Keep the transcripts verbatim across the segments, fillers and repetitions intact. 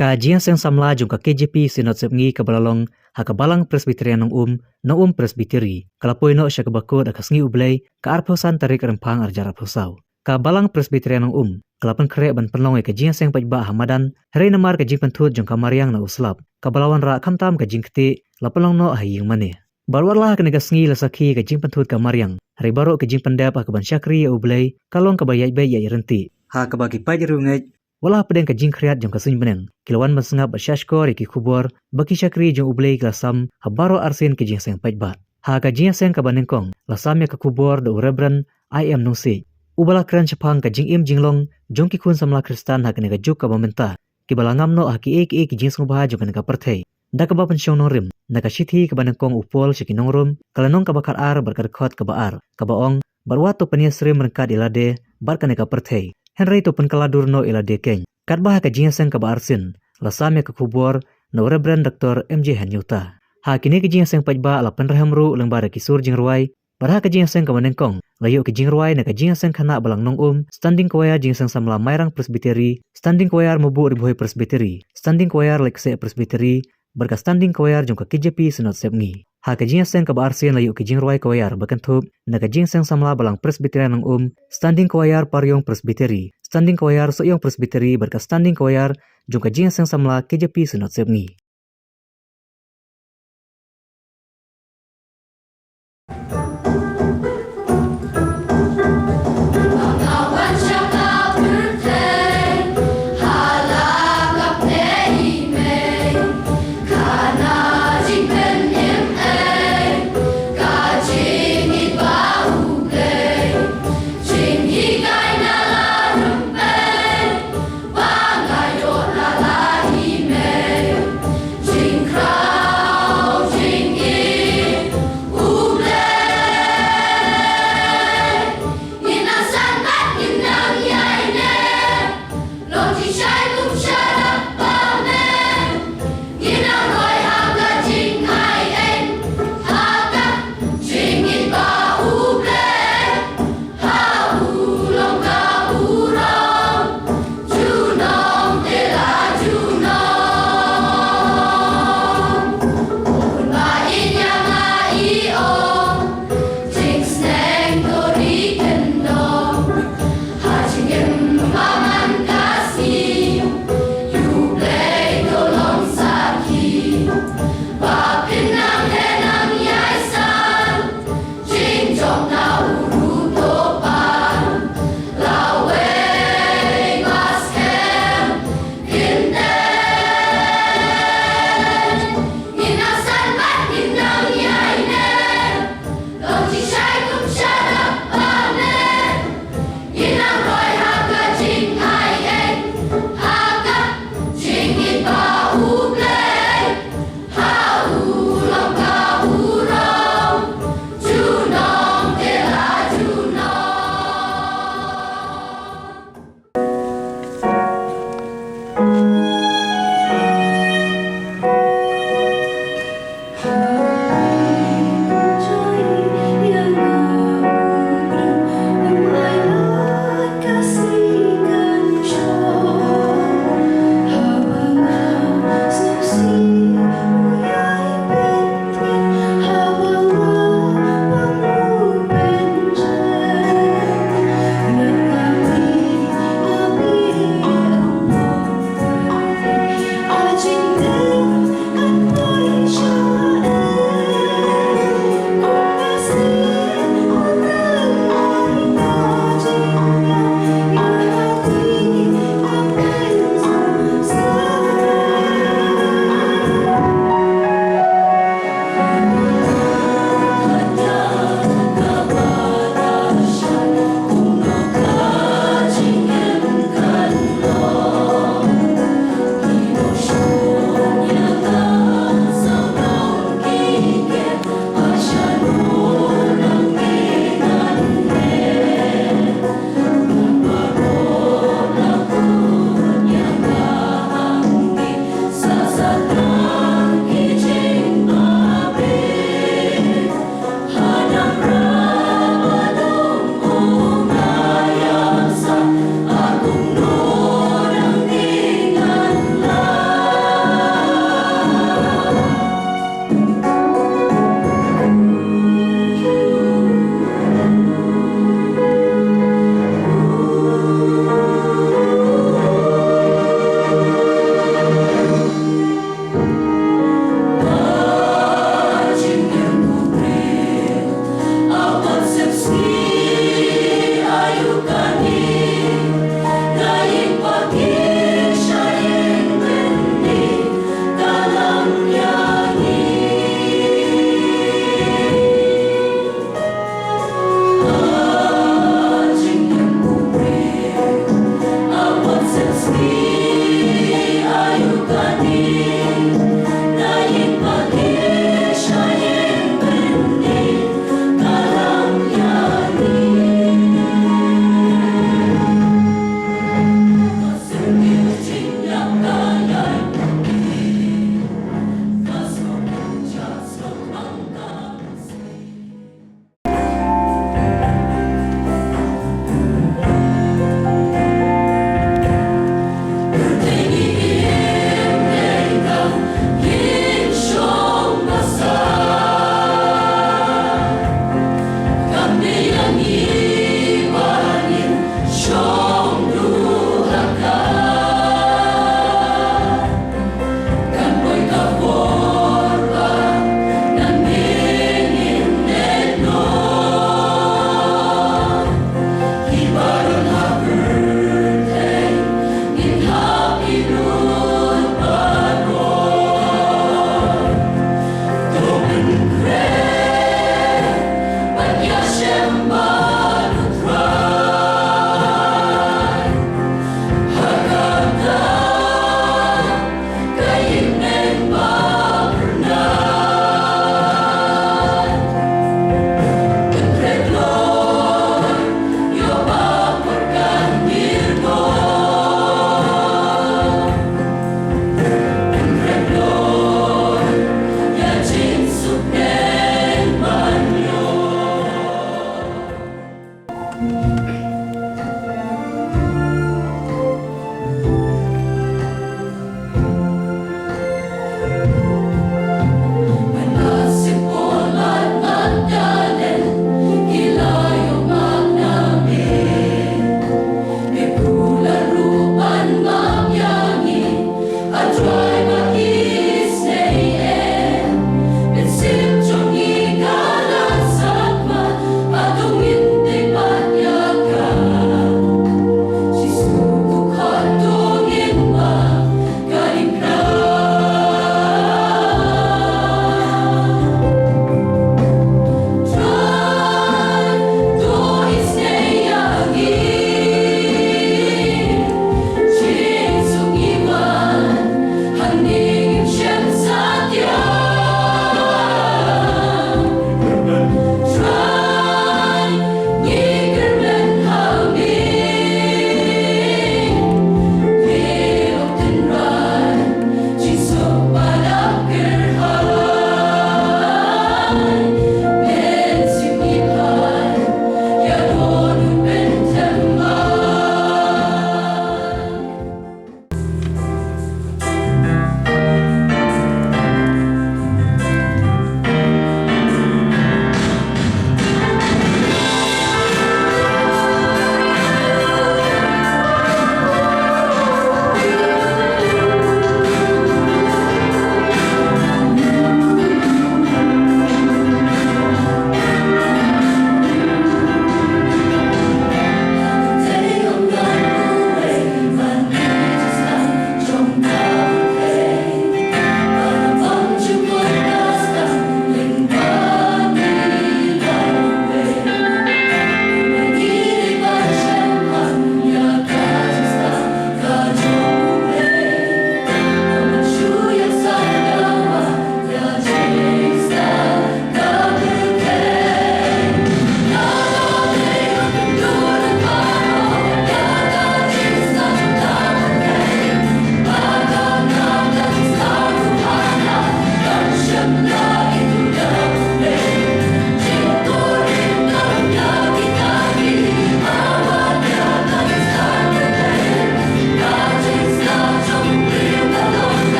Ka jingïaseng samla jong ka K J P Synod Sepngi kaba la long ha ka Balang Presbyterian Nongum, Nongum Presbytery, ka la poi noh sha kaba kut ha ka sngi U Blei, ka arphew san tarik Rymphang arhajar arphew saw. Ka Balang Presbyterian Nongum ka la pynkhreh ban pynlong ïa ka jingïaseng paidbah ha madan, hynrei namar ka jingpynthut jong ka mariang na u slap, kaba la wanrah khamtam ka jingktieh, la pynlong noh ha ïing mane. Bad wat la ha kane ka sngi la sakhi ka jingpynthut ka mariang, hynrei baroh ka jingpyndep ha kaban shakri ïa U Blei ka long kaba ïaid beit ïaid ryntih, ha kaba ki paid riewngeit, wat la hapdeng ka jingkhriat jong ka suiñ bneng, ki la wan ban sngap bad shahshkor ïa ki khubor ba ki shakri jong U Blei ki la sam ha baroh arsien ki jingïaseng paidbah. Ha ka jingïaseng kaba nyngkong la sam ïa ka khubor da u Reverend I M Nongsiej, uba la kren shaphang ka jingim jinglong jong ki khun samla Khristan ha kane ka juk kaba mynta, kiba la ngam noh ha kiei kiei ki jingsngewbha jong kane ka pyrthei, da kaba pynshong nongrim na ka shithi kaba nyngkong u Paul sha ki nong Rom, ka lynnong kaba khatar bad ka dkhot kaba ar, kaba ong: Bad wat to pynïasyriem ryngkat ïa lade bad kane ka pyrthei, hynrei to pynkylla dur noh ïa lade keiñ. Katba ha ka jingïaseng kaba arsien la sam ïa ka khubor na u Reverend Doctor M J Hennieuta. Ha kine ki jingïaseng paidbah la pynrhem ruh lyngba da ki sur jingrwai, bad ha ka jingïaseng kaba nyngkong la ïoh ki jingrwai na ka jingïaseng khynnah Balang Nongum, Standing Choir jingïaseng samla Mairang Presbytery, Standing Choir Mabuh Ri Bhoi Presbytery, Standing Choir Laitkaseh Presbytery, bad ka Standing Choir jong ka K J P Synod Sepngi. Ha ka jingïaseng kaba arsien la ïoh ki jingrwai choir ba kynthup na ka jingïaseng samla Balang Presbyterian Nongum, Standing Choir Pariong Presbytery, Standing Choir Sohiong Presbytery bad ka Standing Choir jong ka jingïaseng samla K J P Synod Sepngi.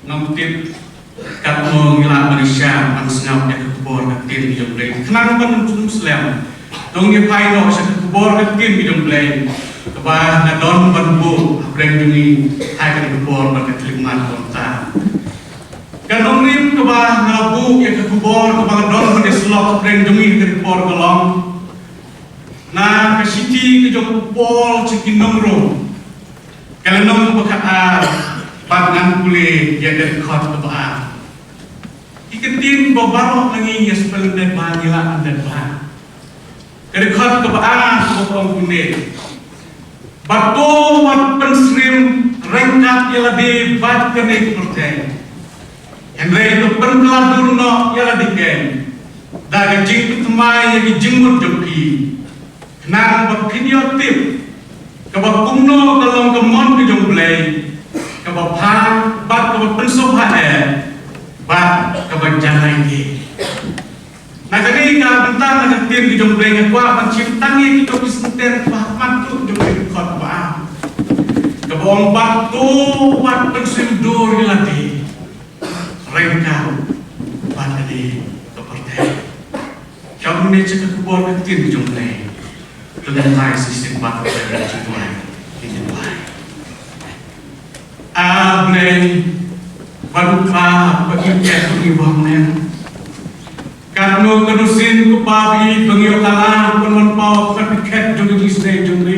Ngan tip katno ngi lah ban ïa sngap ban sngap ïa ka khubor ka ktien ka jong U Blei. Khnang ban ym slem, to ngin phai noh sha ka khubor ka ktien ka jong U Blei, kaba nga don ban buh hapdeng jong ngi ha kane ka por bad ka khyllipmat mynta. Ka nongrim kaba nga buh ïa ka khubor kaba nga don ban ïa sngap hapdeng jong ngi ha kane ka por ka long na ka shithi ka jong u Paul sha ki nong Rom. Ka lynnong ba khatar, bad ngan pule ïa ka dkhot kaba ar. Ki ktien ba baroh na ngi ïa spell bha, ngi lah ban bha. Ka dkhot kaba ar kaba ong kumne: Bad to wat pynsyriem ryngkat ïa lade bad kane ka pyrthei, hynrei to pynkylla dur noh ïa lade keiñ. da ka jingpynthymmai ïa ki jingmut jong phi, khnang ba phin ïoh tip kaba kumno ka long ka mon ka jong U Blei, kaba pha bad kaba pynsngewbha eh bad kaba jan lai eh. Na kane ka bynta, na ka ktien ka jong U Blei, nga kwah ban shim tang ïa kito ki senten ba ha khmat jong ka dkhot ba ar, kaba ong: Bad to wat pynsngewdur ïa lade ryngkat bad kane ka pyrthei. Sha une sha ka khubor ka ktien ka jong U Blei. Te lem lai shisien bad ka jingduwai. Ka jingduwai. A Blei, ba u Kpa ba ïeit, ba ngi wan ne, katno katno sien ko Pa ba ïeit, ba ngi ïoh kylla ban wan paw ha ka khet jong ka jingisynei jong me.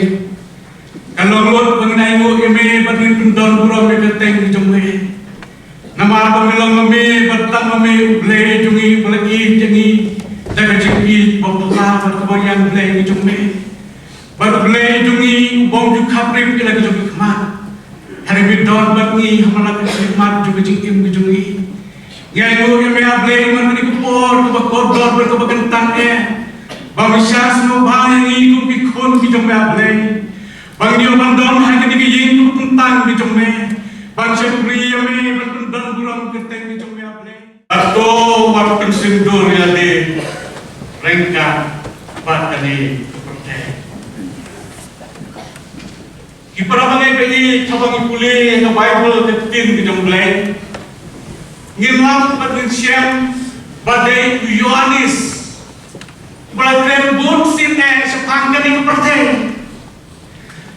Ka long lut ba ngin ainguh ïa me bad ngin pyndon burom ïa ka kyrteng jong me. Namar ba me long ma me bad tang ma me U Blei jong ngi, ba la ïeit ïa ngi da ka jingïeit ba phylla bad kaba ïaid Blei ngi jong me. Bad U Blei jong ngi u bym ju khapbriew ïa la ki jong ki khmat. Hynrei me don bad ngi ha man la ka jingkhmat jong ka jingim ka jong ngi. Ngi ainguh ïa me A Blei man kane ka por kaba kordor bad kaba kyntang eh, ba me shah sngewbha ïa ngi kum ki khun ki jong me A Blei. Ba ngi ïoh ban don ha kane ka ïing kaba kyntang ka jong me, ban shakri ïa me, ban pyndon burom ka kyrteng ka jong me A Blei. Bad to wat pynsngewdur ïa lade ryngkat bad kane ka pyrthei. Ki para bangeit ba ïeit, haba ngi pule ïa ka Baibl, ka ktien ka jong U Blei, ngin lap bad ngin shem ba dei u Ïoannis uba la kren bunsien eh shaphang kane ka pyrthei.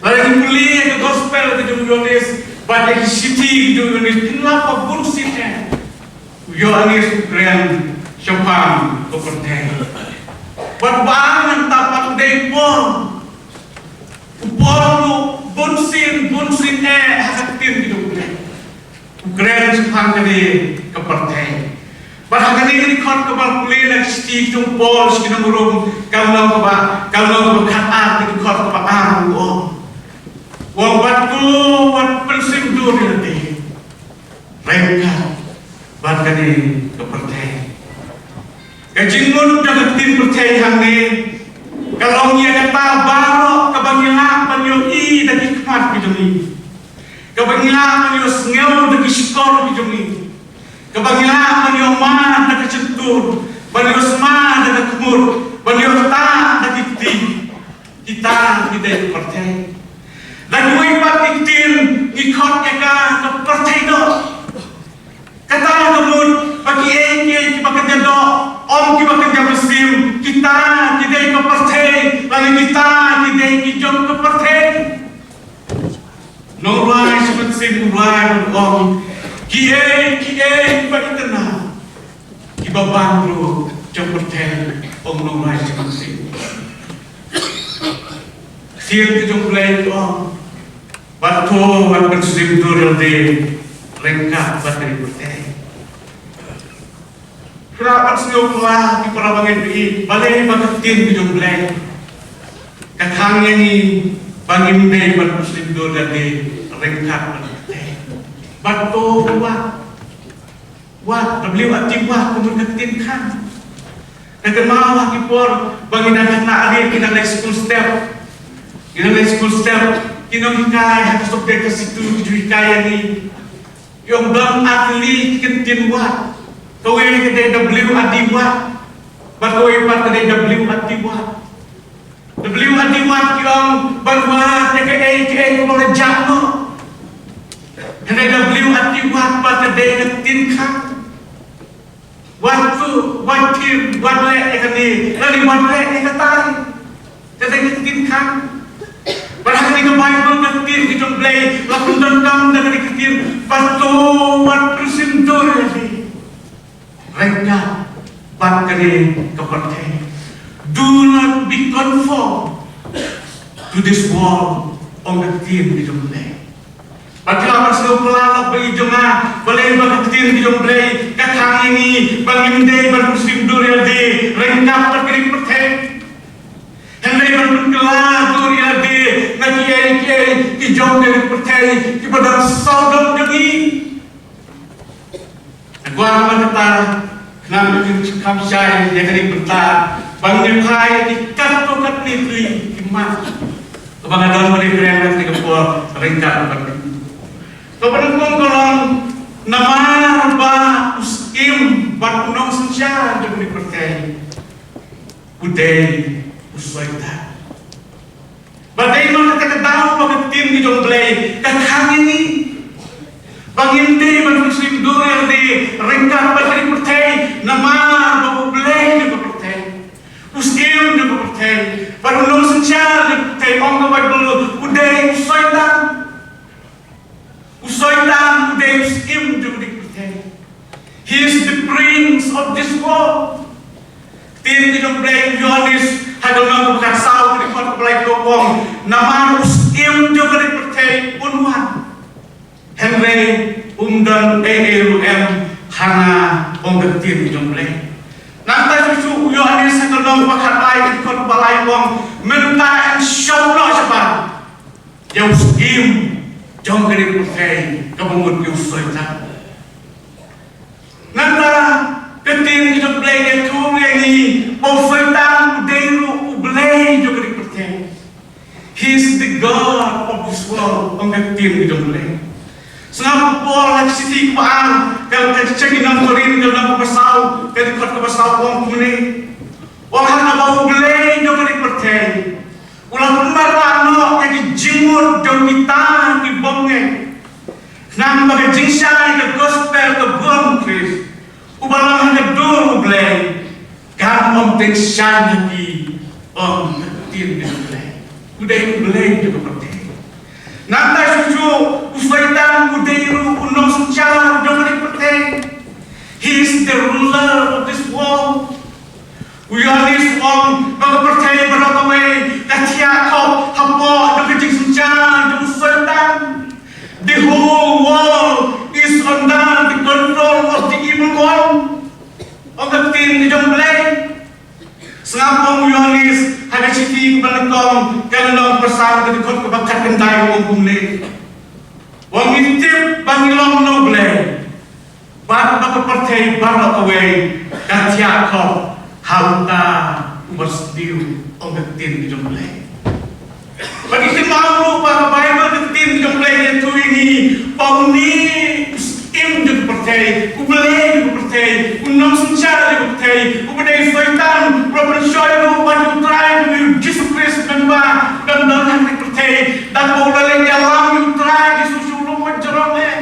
Lada ngi pule ïa ka Gospel ka jong u Ïoannis bad ïa ki Shithi ka jong u Ïoannis, ngin lap ba bunsien eh u Ïoannis u kren shaphang ka pyrthei. Bad ba nangta pat u dei u Paul. U Paul ruh bunsien, bunsien eh ha ka ktien ka jong U Blei u kren shaphang kane ka pyrthei. Bad ha kane ka dkhot kaba pule na ka shithi ka jong u Paul sha ki nong Rom, ka lynnong kaba, ka lynnong kaba khatar, ka dkhot kaba ar, u ong, u ong: Bad to wat pynsngewdur ïa lade ryngkat bad kane ka pyrthei. Ka jingmut jong ka ktien pyrthei hangne ka long ïa kata baroh kaba ngi lah ban ïohi da ki khmat ki jong ngi, kaba ngi lah ban ïohsngew da ki shkor ki jong ngi, kaba ngi lah ban ïohmad da ka shyntur, ban ïohsma da ka khmut, ban ïohtah da ki kti. Kita ki dei ka pyrthei. Da kiwei pat ki ktien ngi khot ïa ka ka pyrthei doh. Kata ka mut ba kiei kiei kiba kynja doh, ym kiba kynja mynsiem, kita ki dei ka pyrthei, lane kita ki dei ki jong ka pyrthei. Nongrwai Symantsim u rwai bad u ong: Kiei kiei kiba itynnad, kiba bang ruh jong pyrthei, ong Nongrwai Symantsim. Ktien ka jong U Blei ka ong: Bad to wat pynsngewdur ïa lade ryngkat bad kane ka pyrthei. Khlem ban sngewphylla, ki para bangeit ba ïeit, balei ba ka ktien ka jong U Blei ka khang ïa ngi ba ngim dei ban pynsngewdur ïa lade ryngkat bad ka pyrthei? Bad to wat, wat, W A T wat, ka mut ka ktien khang. Nga kynmaw ha ki por ba ngi dang khynnah rit, ngi dang leit skul step, ngi dang leit skul step, ki nonghikai ha ka subject ka situ ki ju hikai ïa ngi. Ki ong don ar tylli ki kyntien wat. Kawei ka dei W A D wat. Bad kawei pat ka dei W A T wat. W A T wat ki ong ban wad ïa kaei kaei kaba la jah noh. Hynrei W A T wat pat ka dei ka ktien khang. Wat shu, wat shim, wat leh ïa kane, lane wat leh ïa katai. Ka dei ka ktien khang. Bad ha kane ka Baibl, ka ktien ka jong U Blei la pyndonkam da kane ka ktien, bad to wat pynsngewdur ïa lade ryngkat bad kane ka pyrthei. Do not be conformed to this world, ong ka ktien ka jong U Blei. Bad phi lah ban sngewphylla lok ba ïeit jong nga, balei ba ka ktien ka jong U Blei ka khang ïa ngi ba ngim dei ban pynsngewdur ïa lade ryngkat bad kane ka pyrthei. Hynrei ban pynkylla dur ïa lade na kiei kiei ki jong kane ka pyrthei kiba dang sawdong jong ngi. Nga kwah ban kata, khnang ba ngin Kam shai ïa kane ka bynta ban ïa phai ïa ki katto katne ki mat kaba nga don ban ïakren ha kane ka por ryngkat bad phi. Kaba nyngkong ka long namar ba u syiem bad u nongsynshar jong kane ka pyrthei u dei u Soitan. Ba dei ma kata ka daw ba ka ktien ka jong U Blei ka khang ïa ngi ba ngim dei ban pynsngewdur ïa lade ryngkat bad kane ka pyrthei, namar ba U Blei jong ka pyrthei, u syiem jong ka pyrthei bad u nongsynshar jong ka pyrthei, ong ka Baibl, u dei u Soitan. U Soitan u dei u syiem jong kane ka pyrthei. He is the prince of this world. Ktien ka jong U Blei, Ïoannis ha ka lynnong kaba khatsaw, ka dkhot kaba laiphew, ong, namar u syiem jong kane ka pyrthei un wan, hynrei um don ei ei ruh em ha nga, ong ka ktien ka jong U Blei. Nangta shuh shuh u Ïoannis ha ka lynnong kaba khatlai, ka dkhot kaba lai, ong, mynta yn shong noh shabar ïa u syiem jong kane ka pyrthei kaba mut ïa u Soitan. Nangta ka ktien ka jong U Blei ka ïathuh ïa ngi ba u Soitan u dei ruh u blei jong kane ka pyrthei. He is the god of this world, ong ka ktien ka jong U Blei. Sngap u Paul ha ka shithi kaba ar, ka, ka, sha ki nong Korinth, ka lynnong kaba saw, ka dkhot kaba saw, ong kumne. Ong, ha kaba u blei jong kane ka pyrthei u la pynmareh noh ïa ki jingmut jong kita ki bymngeit, khnang ba ka jingshai ka gospel ka burom Khrist uba long ha ka dur U Blei kan ym tyngshaiñ ha ki, ong ka ktien ka jong U Blei. U dei u blei jong ka pyrthei. Nangta shuh shuh u Soitan u dei ruh u nongsynshar jong kane ka pyrthei. He is the ruler of this world. U Ïoannis u ong ba ka pyrthei baroh kawei ka thiah khop hapoh jong ka jingsynshar jong u Soitan. The whole world is under the control of the evil one, ong ka ktien ka jong U Blei. Sngap, ong u Ïoannis ha ka shithi kaba nyngkong, ka lynnong kaba saw, ka dkhot kaba khatkhyndai, ong kumne. Ong, ngi tip ba ngi long na U Blei bad ba ka pyrthei baroh kawei ka thiah khop ha uta uba sniew, ong ka ktien ka jong U Blei. Bad ngi kynmaw ruh ba ka Baibl, ka ktien ka jong U Blei, ka ïathuh ïa ngi ba une u syiem jong ka pyrthei, u blei jong ka pyrthei, u nongsynshar jong ka pyrthei, uba dei u Soitan, u la pynshoi ruh ba u Trai jong ngi u Jisu Khrist mynba u dang don ha kane ka pyrthei, da kaba u la leit ïalam ïa u Trai Jisu sha u lum bajrong eh.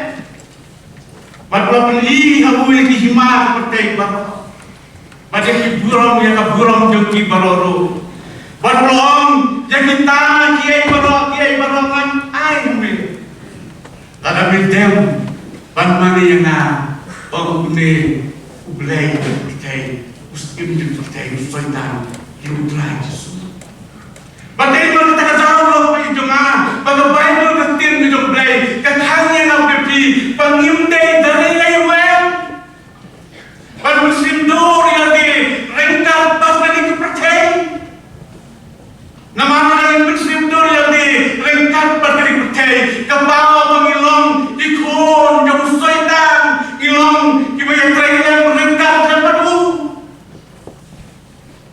Bad u la pyni ha u ïa ki hima ka pyrthei baroh, bad ïa ki burom, ïa ka burom jong ki baroh ruh. Bad u la ong, ïa kita kiei baroh, kiei baroh ngan ai ha me, lada me dem ban mane ïa nga, ong une u blei jong ka pyrthei, u syiem jong ka pyrthei, u Soitan, ïa u Trai Jisu. Bad dei ma kata ka daw, lok baieit jong nga, ba ka Baibl, ka ktien ka jong U Blei, ka khang ïa nga bad ïa phi ba ngim dei da lei lei ruh em ban pynsngewdur ïa lade ryngkat bad kane ka pyrthei. Namar lada ngi pynsngewdur ïa lade ryngkat bad kane ka pyrthei, ka paw ba ngi long ki khun jong u Soitan, ngi long kiba ïatrei ryngkat bad u.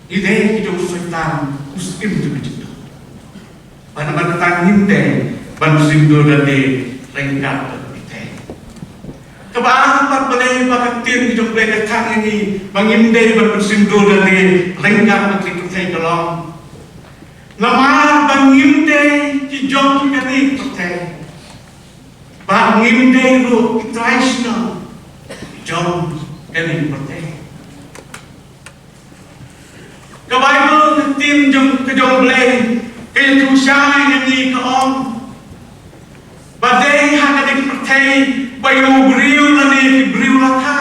Ngi dei ki jong u Soitan, u syiem jong ka jingdum. Bad namar kata ngim dei ban pynsngewdur ïa lade ryngkat bad ka pyrthei. Kaba ar pat, balei ba ka ktien ka jong U Blei ka khang ïa ngi ba ngim dei ban pynsngewdur ïa lade ryngkat bad ka pyrthei? Ka long namar ba ngim dei ki jong kane ka pyrthei. Ba ngim dei ruh ki traditional jong kane ka pyrthei. Ka Baibl, ka ktien jong, ka jong U Blei, ka ïathuh shai ïa ngi, ka ong ba dei ha kane ka pyrthei ba ïa u briew lane ki briew la kha.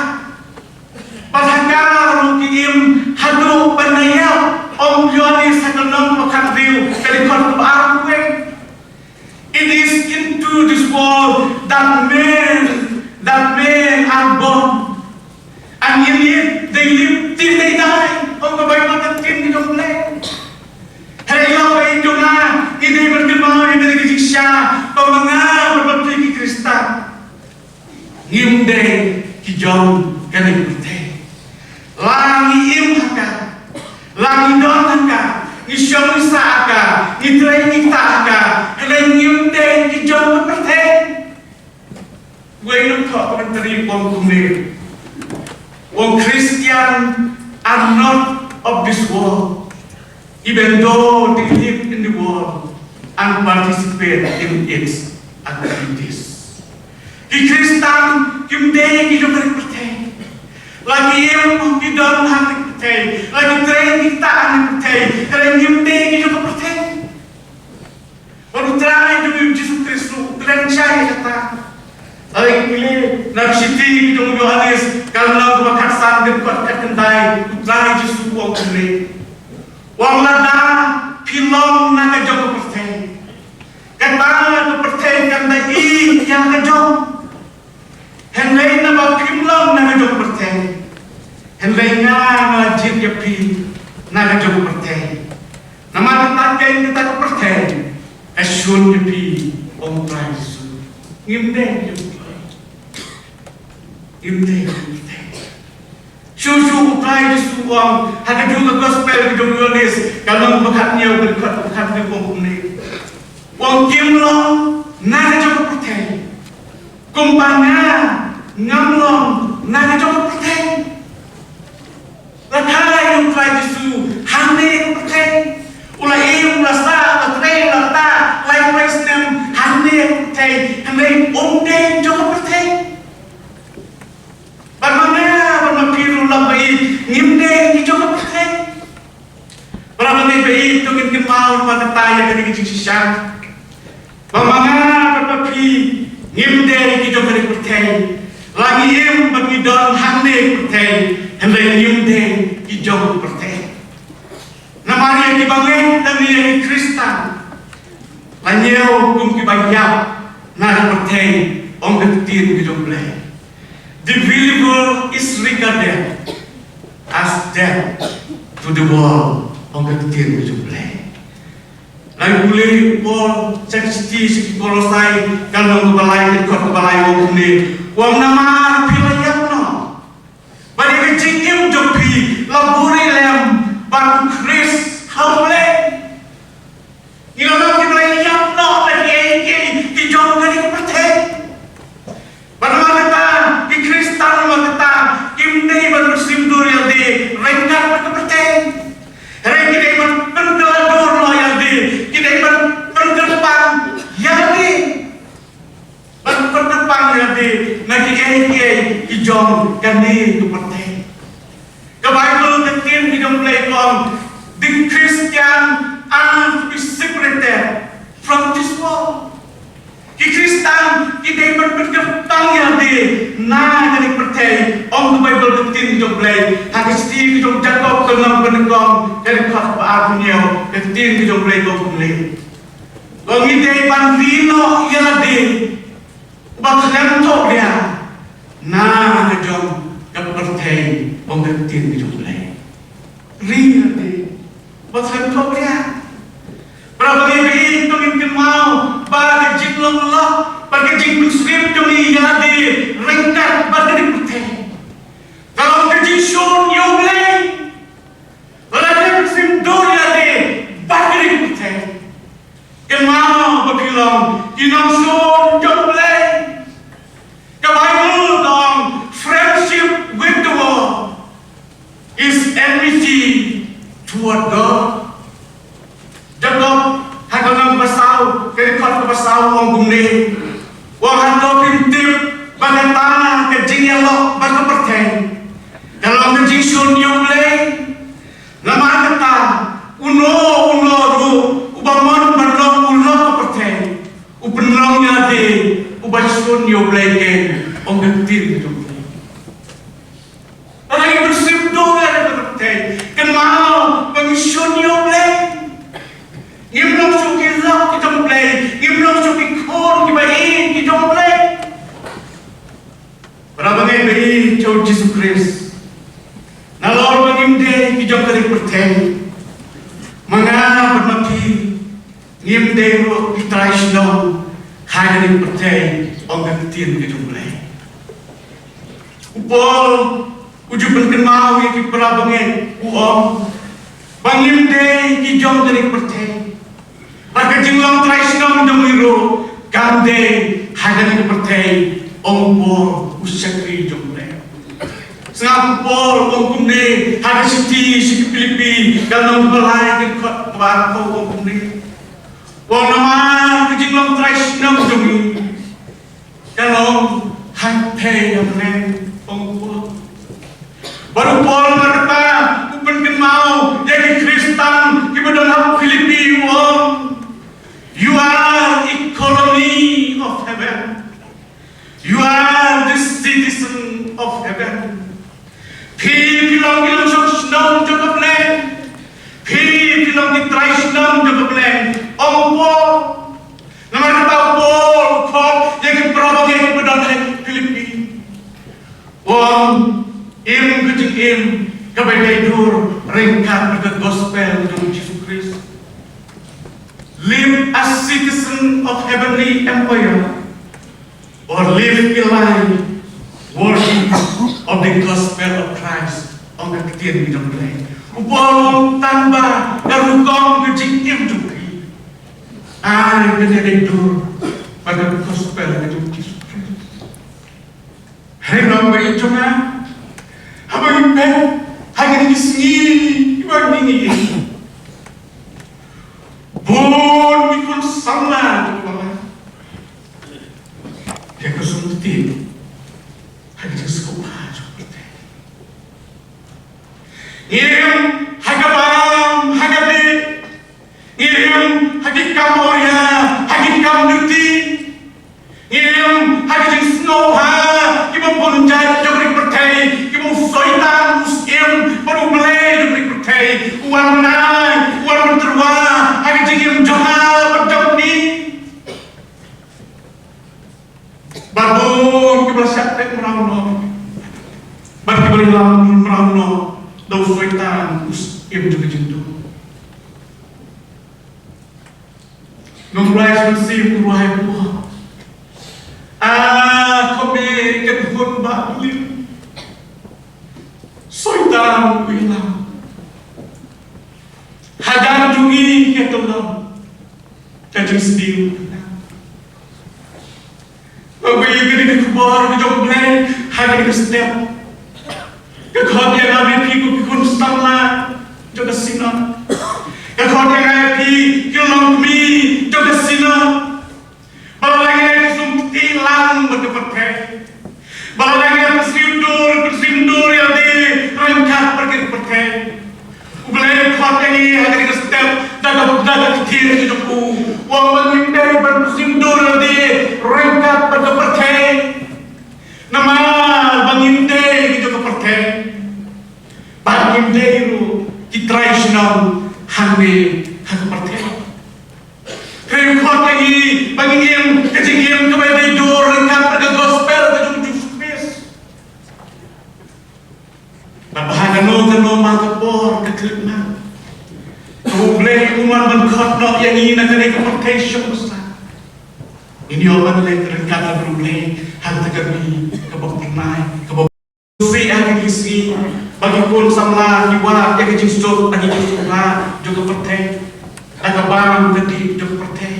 Bad ha ka ruh ki im haduh ban da ïap, ong u Ïoannis ha ka lynnong kaba khathynriew, ka dkhot kaba arphew wei. It is into this world that men, that men are born, and in it they live till they die. Ong ka Baibl, ka ktien ka jong U Blei. Hynrei ïa phi, ïa nga, ngi dei ban kynmaw ïa kane ka jingshisha ba ma nga bad ma phi ki Khristan ngim dei ki jong kane ka pyrthei. La ngi Ba ngi don ha ka, ngi shong ngi sah ha ka, ngi trei ngi ktah ha ka, hynrei ngim dei ki jong ka pyrthei. Wei nong thoh commentary u ong kumne. U ong Christian are not of this world, even though they live in the world and participate in its activities. Ki Khristan kim dei ki jong ka ri pyrthei. La ki im ki don ha ka ri pyrthei, la ki trei ki ktah ha ka ri pyrthei, hynrei ngim dei ki jong ka pyrthei. Bad U Trai jong ngi U Jisu Khrist ruh u kren shai kata. Lada ngi pule na ka shithi ka jong u Ïoannis, ka lynnong kaba khatsan, dkhot khatkhyndai, U Trai Jisu u ong kumne. U ong lada phi long na ka jong ka pyrthei, kata ka pyrthei kan da ïeit ïa ka jong. Hynrei naba phim long na ka jong ka pyrthei, hynrei nga nga la jied ïa phi na ka jong ka pyrthei. Namar kata kein kata ka pyrthei ka shun ïa phi, ong U Trai Jisu. Ngim dei ïa phi. Ngim dei ïa phi. Shuh shuh U Trai Jisu u ong ha ka jong ka gospel ka jong u Ïoannis, ka lynnong ba khathynñiew, ka dkhot ba khathynñiew, u ong kumne. U ong kim long na ka jong ka pyrthei, kumba nga ngam long na ka jong ka pyrthei. La kha ïa U Trai Jisu hangne ha ka pyrthei. U la im, u la sah, u la trei, u la ktah laiphew lai snem hangne ha ka pyrthei, hynrei um dei jong ka pyrthei. Bad ma nga bad ma phi ruh, la ba ïeit, ngim dei ki jong ka pyrthei. Para bangeit ba ïeit, to ngin kynmaw namar kata ïa kane ka jingshisha. Ba ma nga bad ma phi ngim dei ki jong kane ka pyrthei. La ngi im bad ngi don hangne ha ka pyrthei, hynrei ngim dei ki jong ka pyrthei. Namar ïa kiba ngeit lane ïa ki Khristan, la ñiew kum kiba ïap na ka pyrthei, ong ka ktien ka jong U Blei. The believer is regarded as dead to the world, ong ka ktien ka jong U Blei. Ngi pule u Paul sha ka shithi sha ki Kolosai, ka lynnong kaba lai, ka dkhot kaba lai, u ong kumne. U ong namar phi la ïap noh. Bad ïa ka jingim jong phi la buhrieh lem bad U Khrist ha U Blei. Ngi la long kiba la ïap noh na kiei kiei ki jong kane ka pyrthei. Bad namar kata ki Khristan namar kata kim dei ban pynshim dur ïalade ryngkat bad ka pyrthei. Hynrei ki dei ban pynkylla dur noh ïalade, ki dei ban pynkyrpang ïalade. Ban pynkylla ïalade na kiei kiei ki jong kane ka pyrthei. Ka Baibl, ka ktien ka jong U Blei ka ong, the Christian are to be separated from this world. Ki Khristan ki dei ban pynkyrpang ïalade na kane ka pyrthei, ong ka Baibl, ka ktien ka jong U Blei. Ha ka shithi ka jong u Jakob, ka lynnong kaba nyngkong, ka dkhot kaba arphew hynñiew, ka ktien ka jong U Blei ka ong kumne. Ba ngi dei ban ri noh ïalade uba khlem thohbria na ka jong ka pyrthei, ong ka ktien ka jong U Blei. Ri ïalade uba khlem thohbria. Para bangeit, to ngin kynmaw ba ka jinglong lok bad ka jingpynshlur jong ngi ïalade ryngkat bad kane ka pyrthei ka long ka jingshun ïa U Blei. Lada ngim pynshim dur ïalade bad kane ka pyrthei, kynmaw ba phi long ki nongshun jong U Blei. Ka Baibl ka ong, friendship with the world is enmity toward God. Jakob ha ka lynnong kaba saw, ka dkhot kaba saw, u ong kumne. U ong hato phim tip ba kata ka jingïalok bad ka pyrthei ka long ka jingshun ïa U Blei? Namar kata, uno uno ruh uba mon ban long u lok ka pyrthei u pynlong ïalade uba shun ïa U Blei keiñ, ong ka ktien ka jong U Blei. Lada ngi pynshim dur ïalade bad ka pyrthei, kynmaw ba ngi shun ïa U Blei. Ngim long shuh ki lok ki jong U Blei, ngim long shuh ki khun kiba ïeit ki jong U Blei. Para bangeit ba ïeit jong U Jisu Khrist, nalor ba ngim dei ki jong kane ka pyrthei, ma nga bad ma phi ngim dei ruh ki trai shnong ha kane ka pyrthei, ong ka ktien ka jong U Blei. U Paul u ju pynkynmaw ïa ki para bangeit, u ong, Ba ngim dei ki jong kane ka pyrthei. Bad ka jinglong trai shnong jong ngi ruh kam dei ha kane ka pyrthei, ong Paul u shakri jong U Blei. Sngap u Paul u ong kumne ha ka shithi sha ki Philippi ka lynnong ba lai ka dkhot kaba arphew, u ong kumne. U ong namar ka jinglong trai shnong jong ngi ka long hangthei ïa U Blei, ong u Paul. Bad u Paul namar kata u pynkynmaw ïa ki Khristan kiba don ha Philippi, u ong, "You are a colony of heaven. You are the citizen of heaven." Phi, phi long ki nongshong shnong jong U Blei. Phi, phi long ki trai shnong jong U Blei, ong u Paul. Namar kata u Paul u khot ïa ki para bangeit kiba don ha Philippi, u ong, im ka jingim kaba dei dur ryngkat bad ka gospel jong Jisu Khrist. Live as citizen of heavenly empire, or live a life worthy of the gospel of Christ, ong ka ktien jong U Blei. U Paul u ong tang ba ka rukom ka jingim jong phi, ai, ka dei dur bad ka gospel ka jong Jisu Khrist. Hynrei ba ïeit jong nga, haba ngi peit ha kine ki sngi kiba ngi ïohi, bun ki khun samla kiba la ïa ka sumti ha ki jingsngewbha jong ka pyrthei. Ngi im ha ka bam ha ka dih. Ngi im ha ki kam awria, ha ki kam duty. Ngi im ha ki jingsngewbha kiba bun jait jong ka pyrthei, kiba u Soitan u syiem bad u blei jong ka pyrthei u wan bnai, u wan pyntyrwa ha ka jingim jong nga bad jong phi. Bad bun kiba la shah peit mraw noh, bad kiba la ïalam mraw noh da u Soitan u syiem jong ka jingdum. Nongbuaid mynsiem u rwai u ong, ah, ko me ka khun ba lim, Soitan u ïalam. Hajan jong ngi ka long ka jingsniew. Nga ïohi kane ka khubor ka jong U Blei ha kane ka step. Ka khot ïa nga bad phi kum ki khun samla jong ka Synod. Ka khot ïa nga ïa phi ki longkmie jong ka Synod. Ba la ngi ïa sumti lang bad ka pyrthei. Ba la ngi ïa pynsngewdur, pynsngewdur ïa lade ryngkat bad ka pyrthei. U Blei u khot ïa ngi ha kane ka step da ka, da ka ktien ka jong u. U ong ba ngim dei ban pynsngewdur ïa lade ryngkat bad ka pyrthei. Namar ba ngim dei ki jong ka pyrthei. Ba ngim dei ruh ki trai shnong hangne ha ka pyrthei. Hynrei u khot ïa ngi ba ngin im ka jingim kaba dei dur ryngkat bad ka gospel ka jong U Jisu Khrist. Bad ha kano kano ma ka por ka khyllipmat, U Blei un wan ban khot noh ïa ngi na kane ka pyrthei shong basa. Ngin ïoh ban leit ryngkat bad U Blei ha kata ka ri kaba phyrnai, kaba Shisha ha kine ki sngi ba ki khun samla ki wad ïa ka jingsuk ha ki jingsuk jong ka pyrthei, da ka bam ka dih jong ka pyrthei.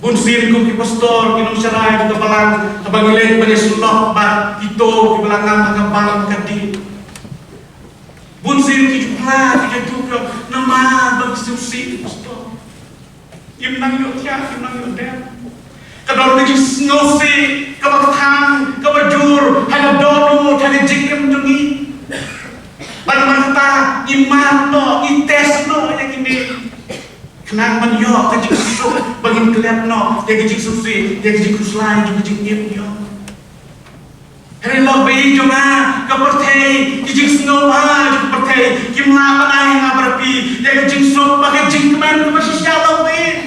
Bunsien kum ki pastor, ki nongshakri jong ka balang, haba ngi leit ban ïasyllok bad kito kiba la ngam ha ka bam ka dih, bunsien ki ju phla, ki ju ong, namar ba ki sngewsih pastor. Ngim nang ïohthiah, ngim nang ïohdem. Ka don ka jingsngewsih kaba kthang, kaba jur ha ka dohnud, ha ka jingim jong ngi. Bad namar kata ngi mad noh, ngi test noh ïa kine, khnang ban ïoh ka jingsuk, ba ngin klet noh ïa ka jingsngewsih, ïa ka jingkhuslai jong ka jingim ïa. Hynrei lok ba ïeit jong nga, ka pyrthei, ki jingsngewbha jong ka pyrthei kim lah ban ai nga bad phi ïa ka jingsuk bad ka jingkmen kaba shisha lok ba ïeit.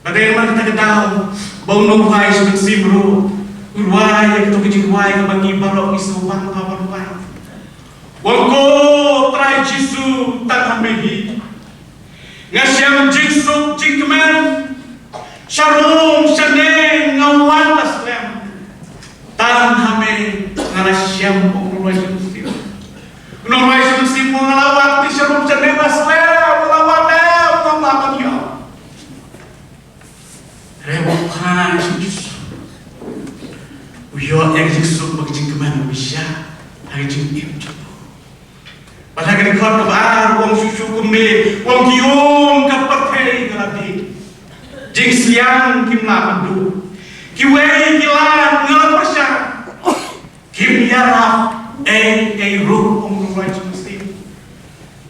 Bad dei namar kata ka daw ba u nongrwai Mynsiem ruh u rwai ïa kato ka jingrwai kaba ngi baroh ngi sngewbha ban rwai. Wan ko Trai Jisu, tang ha me hi nga shem jingsuk jingkmen. Sharum shaneng nga wan la slem. Tang ha me nga la shem, ong u nongrwai Mynsiem. U nongrwai Mynsiem Khot kaba ar u ong shuh shuh kumne, u ong ki um ka pyrthei ka la dih. Jingsliang kim lah ban duh. Kiwei ki lad nga la pyrshang. Kim ïarap ei ei ruh, ong u Trai Jisu.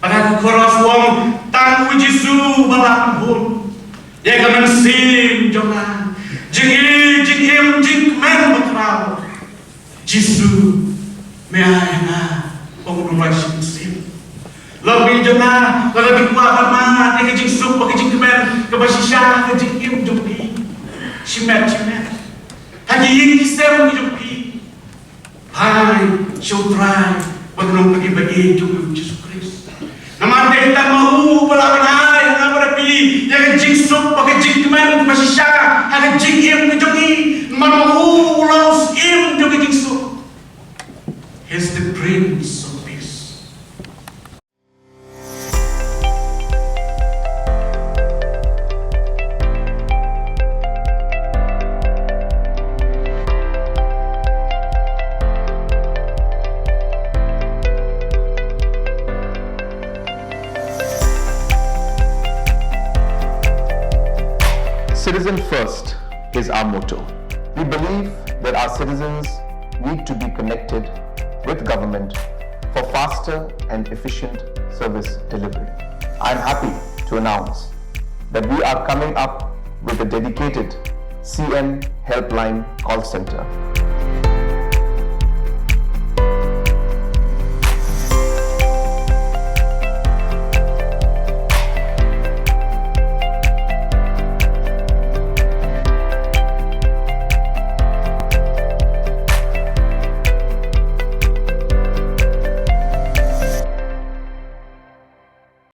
Bad ha ka koros u ong tang u Jisu ba lah ban hun ïa ka mynsiem jong nga. Jingïeit, jingim, jingkmen bakhraw. Jisu, me ai ha nga, ong u Trai Jisu. Lok mi jong nga, lada phi kwah ban mad ïa ka jingsuk bad ka jingkmen kaba shisha ha ka jingim jong phi. Shimet shimet ha ki ïing ki sem ki jong phi. Phai sha u Trai bad ka nongpynim ba ïeit jong u Jisu Khrist. Namar dei tang ma u ba lah ban ai ha nga bad ha phi ïa ka jingsuk bad ka jingkmen kaba shisha ha ka jingim ka jong ngi. Namar ma u u long u syiem jong ka jingsuk. He is the Prince of Peace. Citizen First is our motto. We believe that our citizens need to be connected with government for faster and efficient service delivery. I am happy to announce that we are coming up with a dedicated C M Helpline call center.